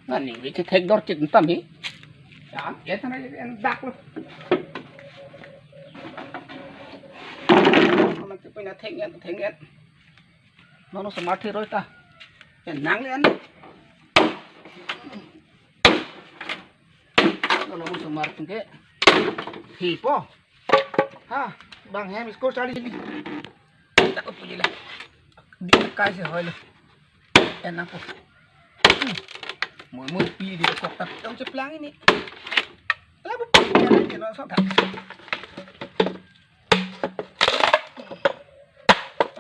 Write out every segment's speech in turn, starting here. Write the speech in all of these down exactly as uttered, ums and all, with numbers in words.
Nani, wi kethek dor chit tam hi. Yan, yan thana yan dak lo. Mana tu pina thek yan, thek yan. Nono smart hi roi ta. Yan nang yan. Nono smart ke. Hi po. Ha, bang hem school charli. Tak ko puji la. Di kai se hoi lo. Enak ko. Mui mui pi di kok tap tong cheplang ini. Lah bu pi ya ke no sok tak.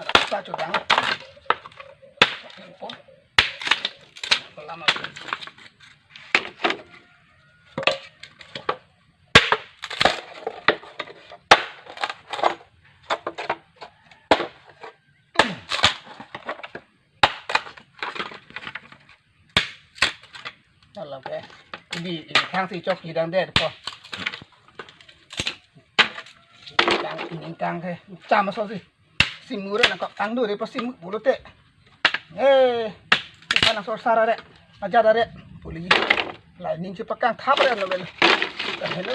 Ada codang. Lama. Alam ke. Ini, ini thang si chok hidang deh po. Tang, ini tang ke. Cham so si. Simu re nangkok tang do re po simu pulote. Eh, kita nang sor sara re. Aja da re. Puli. Lai ning si pakang thap re lo bel. Hello.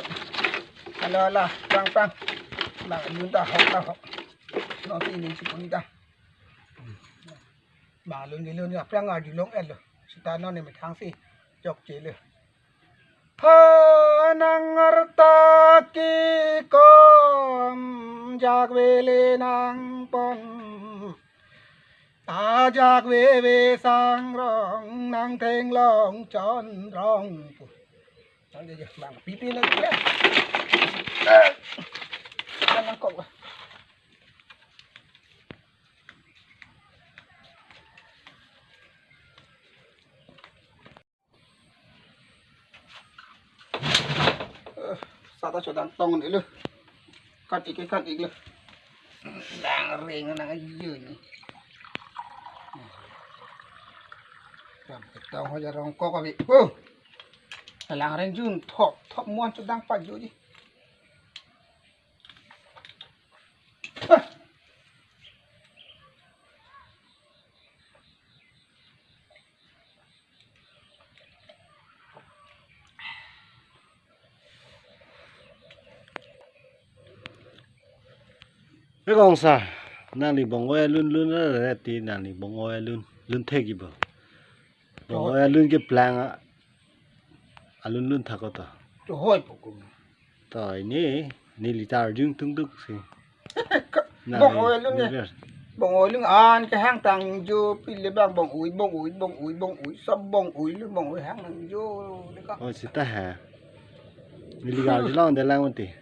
Hello, ala, pang, pang. Bang, lun ta hok, ta hok. No si ning si puni ta. Bang, lun, lun, lun, aplang arjulong el lo. Sita no ne methang si. Chokche lo. Ho nang arta kikom jak vele nang pon. Ajak veve sangrong nang thenglong chonrong. Nang dia bang pipi lagi ya. Nang kok. Eh, sata chodang tong ni lo. Kat ik, kat ik lo. Lang ring nang ayu ni. Ram ketong ho jarong kok abi. Oh. Lang ring jun thop, thop muan chodang pa ju ji. Ah. Ekong sa, nangli bong-oi alun lun ra ra ti nangli bong-oi alun lun thek ibo. Bong-oi alun keplang a, alun lun thak ko to. To hoi po kum. To ini, neli ta arjung tung tuk si. Nang bong-oi alun ni. Bong-oi alun an kehang tang jo pile bang bong-oi, bong-oi, bong-oi, bong-oi, sab bong-oi lo bong-oi hang nang jo le ka. Oh, sita ha. Neli ka arjulong de lang mati.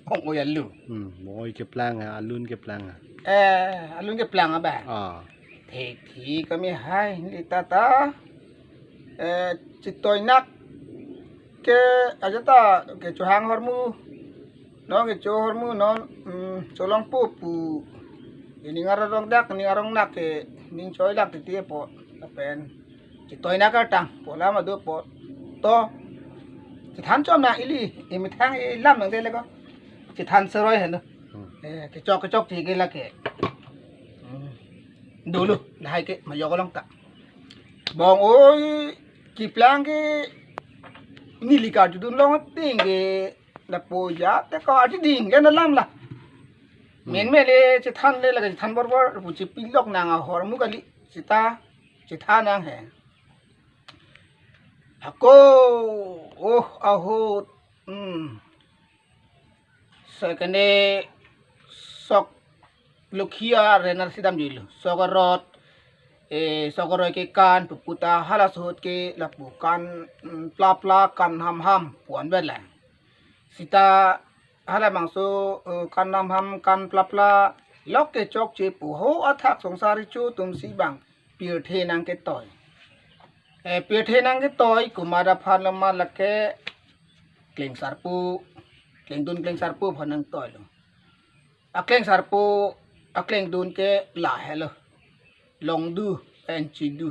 Bong-oi alun. Hmm, bong-oi keplang ha, alun keplang ha. Eh, alun keplang ha ba? Ah. Thekji kami hai neli ta ta. Eh, chetoinak ke aja ta kechohang ahormu. Non kecho ahormu non, mm, cholongpo pu. Ining arong dak, ining arong nak ke, ining choi lak titi po. Lapen chetoinak artang, po lam ado po. To, chethan chom nang ili, imethang ilam nang de le ko. Chethan seroi heno. Hmm. Eh, kechok kechok ti ke lake. Hmm. Dolo, lahai ke, majok along ta. Bong-oi, keplang ke, neli ka judun long ting ke, lapu ja, te ko ati ding, ke na lam la. Hmm. Men mele, chethan le, lake chethan bor bor, pu chepilok nang ahormu kali, sita, chethan nang he. Hako, oh, ahut, hmm. Sekene sok lokhia renar sidam jilo. Sok arot, eh, sok aroi ke kan, puputa hala suhut ke lapu kan, mm, pla pla kan ham ham, puan bela. Sita hala mangso, eh, kan ham ham, kan pla pla, lok ke chokche pu ho athak songsari chu tum si bang, pirthe nang ketoi. Eh, pirthe nang ketoi, komat aphan lo ma lake, klengsarpo, klengdun klengsarpo aphan nang toi lo. Aklengsarpo, aklengdun ke lahelo. Longdu, en chidu.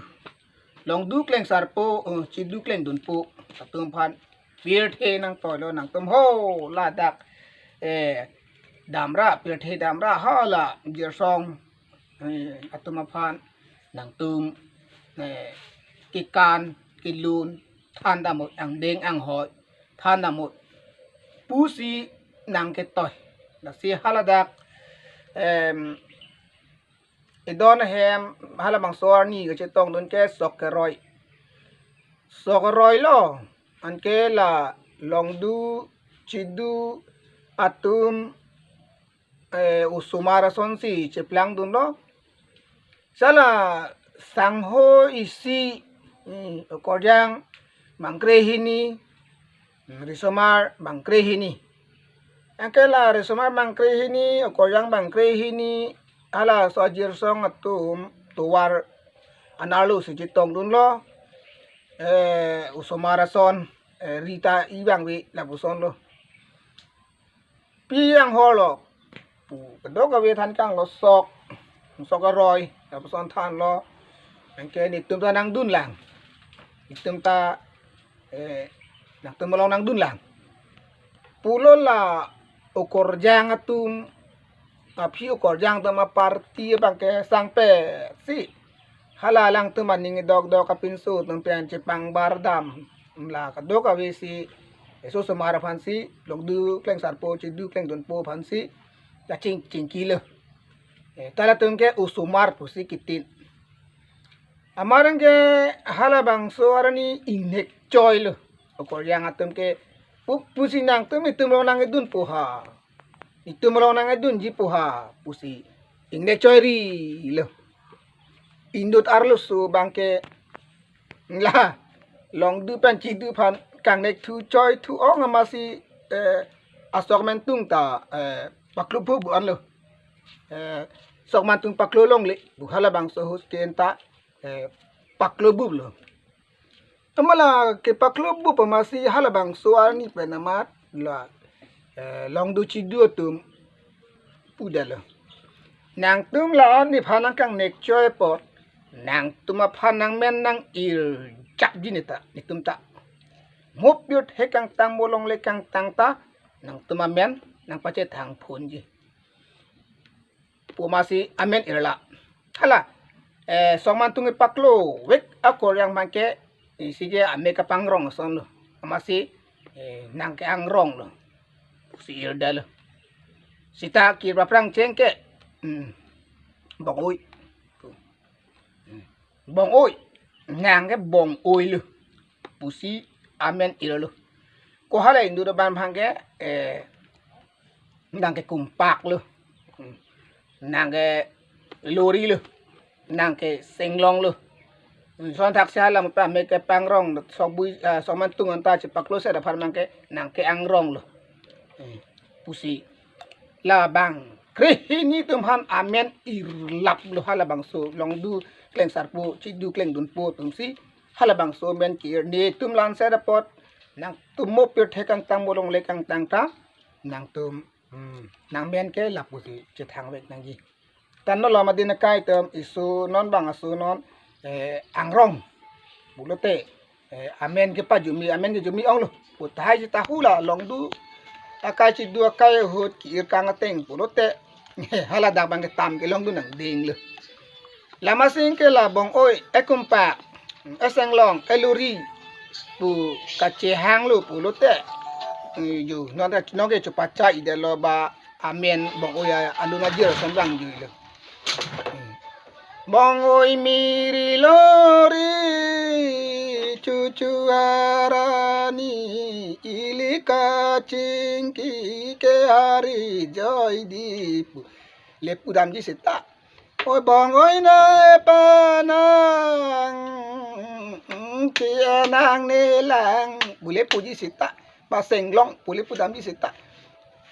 Longdu klengsarpo, eh, chidu klengdunpo. Atum aphan pirthe nang toi lo nangtum ho ladak. Eh, damra, pirthe damra hala jirsong. Eh, atum aphan nangtum, eh, kekan, kelun, than damnon, angdeng anghoi than damnon pusi nangketoi. Lasi haladak, em, idon ahem halabangso arni kachetongdun ke sok keroi. Sok keroi lo, anke la longdu chidu atum, eh, osomar asonsi cheplangdunlo. Sala sangho isi, hmm, okorjang bangkre hini, hmm, risomar bangkre hini. Anke la risomar bangkre hini, okorjang bangkre hini, halaso ajirsong atum tovar anerlo si chetongdunlo. Eh, osomar ason, eh, rita ibang wi lapusonlo. Pi anghoi lo pu kadokave than kanglo, sok, sok keroi lapuson thanlo. Anke netum ta nangdunlang. Netum ta, eh, nangtum along nangdunlang pulo. La okorjang atum, aphi okorjang atum aparty abangke sangpet si hala alangtum aning dokdok apinso atum pen chepangbar dam. La kadokave si, eh, osomar aphansi, longdu klengsarpo, chidu klengdunpo aphansi, ta ching, chingkilo. Eh, ta latum ke osomar pusi kitin. Amareng ke halabangso arni ingnek choilo. Okorjang atum ke pu, pusi nangtum itum along nangkedunpo ha, itum along nangkedunjipo ha pusi ingnek choirilo. Inut arloso abangke la longdu pen chidu aphan kangnek thu choi thu ong amatsi, eh, asok mentung ta, eh, paklo bu bu anlo. Eh, sok mentung paklo longle bu halabangso ahut ke enta, eh, paklo buplo. Amat la kepaklo bup amatsi halabangso arni pen amat la, eh, longdu chidu atum pudetlo. Nangtum la-an nephan nangkangnek choi apot, nangtum aphan nangmen nang-irjapji neta, netum ta. Mo pirthe kangtang, mo longle kangtang ta, nangtum amen nangpachethang phonji pu amatsi amen irlo. Hala, eh, sok mentung epaklovek akorjang abangke, eh, isi ke amek kapangrong asonlo. Amatsi, eh, nangke-angronglo pusi irdetlo. Seta kir aphrang cheng ke, hmm, Bong-oi. Hmm. Bong-oi, nangke Bong-oilo pusi amen irlo. Ko hala inut abang abangke, eh, nangke Kumpaklo. Hmm. Nangke Lorilo. Nangke Senglonglo. Hmm, sonthak si hala mo pa amek kepangrong, sok bui, eh, sok mentung anta chepakloset aphan abangke nangke-angronglo. Hmm. Pusi labang krehini atum aphan amen irlaplo halabangso longdu klengsarpo, chidu klengdunpo atumsi. Halabangso amen ke-ir, netum lanset apot nangtum mo pirthe kangtang, mo longle kangtang ta, nangtum, hmm, nangmen ke lapusi chethangvek nangji. Tan nolo amat din akai atum, iso non bang aso non, eh, angrong pulote, eh, amen kepajumi, amen kejumi onglo. Pu tahai seta hula longdu akai, chidu akai ahut ke-irkang ateng pulote, haladak abangke tam kelongdun angdenglo. Lamasing ke la Bong-oi, e Kumpak, e Senglong, e Lori pu kachehanglo pulote, eh, jo, nonke, nonke chopachai-idetlo ba amen Bong-oi a-, alun ajir asonbang juilo. Hmm. Bong-oi, miri, lori, chuchu arani, ili kachingki ke hari joidi pu, le pudamji seta. Oi Bong-oi, ne panang, ti anang nelang, pu le puji seta. Ba Senglong pu le pudamji seta.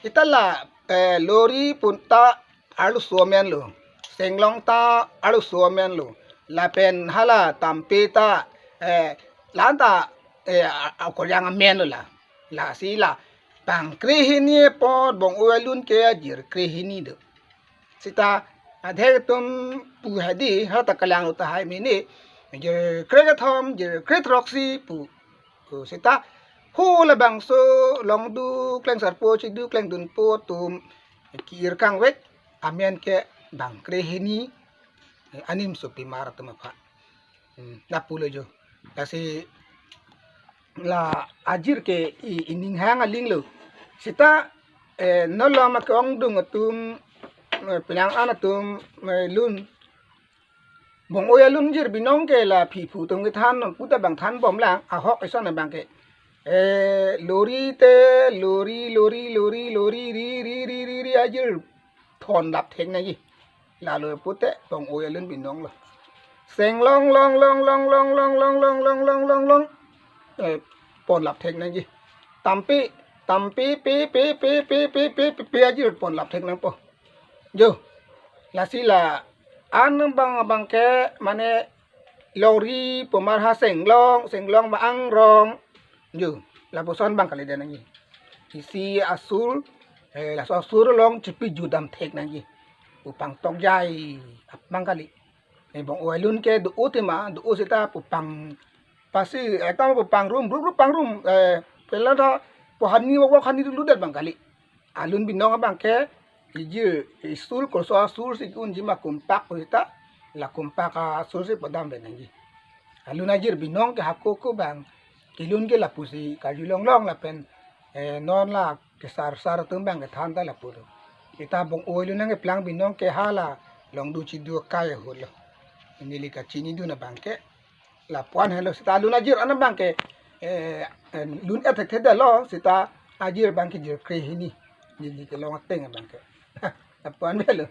Seta la, eh, Lori pu ta arloso amenlo. Senglong ta arloso amenlo. Lapen hala Tampe ta, eh, la-an ta, eh, a-, a-, okorjang amenlo la. Lasi la bang krehini apot Bong-oi alun ke ajir krehini do. Seta adhek atum pu hadi, hata kalanglo tahai mene, ajir krekethom, ajir kretheroksi pu. Pu seta halabangso longdu klengsarpo, chidu klengdunpo atum ke-irkangvek amen ke bang krehini, eh, animso pimar atum aphan. Hmm, lapulo jo. Lasi la ajir ke i, ining hang aling lo. Sita, eh, non lama ke ongdung atum, eh, penang an atum, eh, lun. Bong-oi alun jir binong ke la phiphu atum kethan non puta bang than bom lang, ahok ison abang ke. Eh, lori te, lori, lori, lori, lori, ri, ri, ri, ri, ri, ajir thon lap thek nangji. Lalo pute bong-oi alun binong lo. Seng long, long, long, long, long, long, long, long, long, long, long, long. Eh, pon lap thek nangji. Tampi, tampi, pi, pi, pi, pi, pi, pi, pi, pi, ajir pon lap thek nangpo. Jo, lasi la an bang bang ke mane lori pemar ha seng long, seng long ba angrong. Jo, lapuson bang kali den nangji. Isi asur, eh, laso asur along chipi judam thek nangji. Pu pangtok jai, apang kali. Eh, bong-oi alun ke do-o tema, do-o sita pu pang pasi, eh, tang pu pang rum, rum, rum pang rum, eh, pela da pu hani wok wok hani ludet bang kali. Alun binong abang ke, ijir, isur, kurso asur si unji ma kumpak pu sita, la kumpak asur si padam pen nangji. Alun ajir binong ke hako ko bang, kelun ke lapusi, karjulong long lapen, eh, non la kesar sar atum bang kethan ta lapu do. Sita bong-oi alun nangkeplang binong ke hala, long du chidu kai ahut lo. Neli kachinidun abang ke, lapu-an helo sita alun ajir an abang ke, eh, eh, lun et thek thek lo sita ajir abang ke jir kre hini. Neli kelong ateng abang ke. Lapu-an helo.